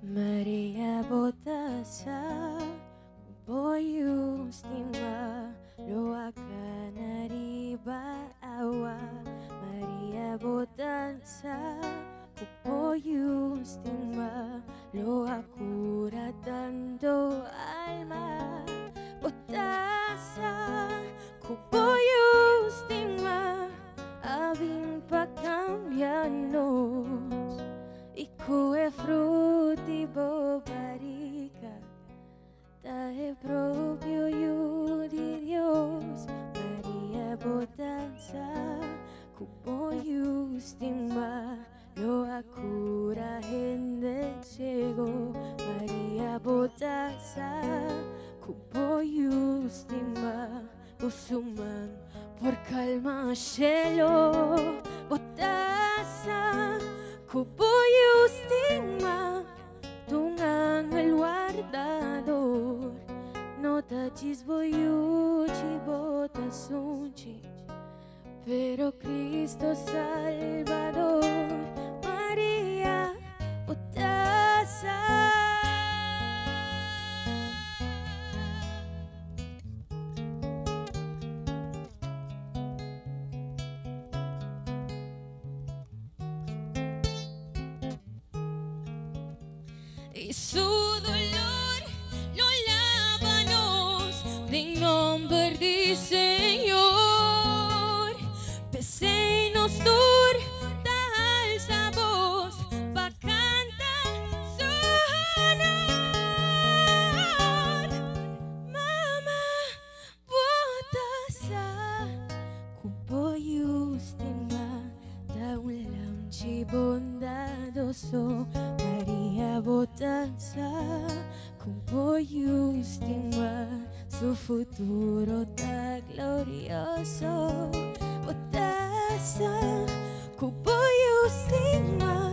Maria bo ta sa ku bo yu stima lo a kana riba awa. Maria bo ta sa ku bo yu stima lo a kura tanto alma. Bo ta sa ku bo yu stima a bin pa kambia nos i ku e frut'i bo barika ta e propio Yu di Dios. Maria bo ta sa ku bo yu stima lo a kura hende siego. Maria bo ta sa ku bo yu stima ku su man por kalma shelo. Bo ta sa ku bo yu stima ta un angel wardador. No ta djis bo yuchi bo ta sunchi, pero Cristo Salbador. Maria bo ta sa. I su dolor lo laba nos den nomber di Señor. P'esei nos tur ta alsa bos pa kanta su honor. Mama, bo ta sa ku bo yu stima ta un lamchi bondadoso. Maria, bo ta sa ku bo yu stima su futuro ta glorioso. Bo ta sa ku bo yu stima.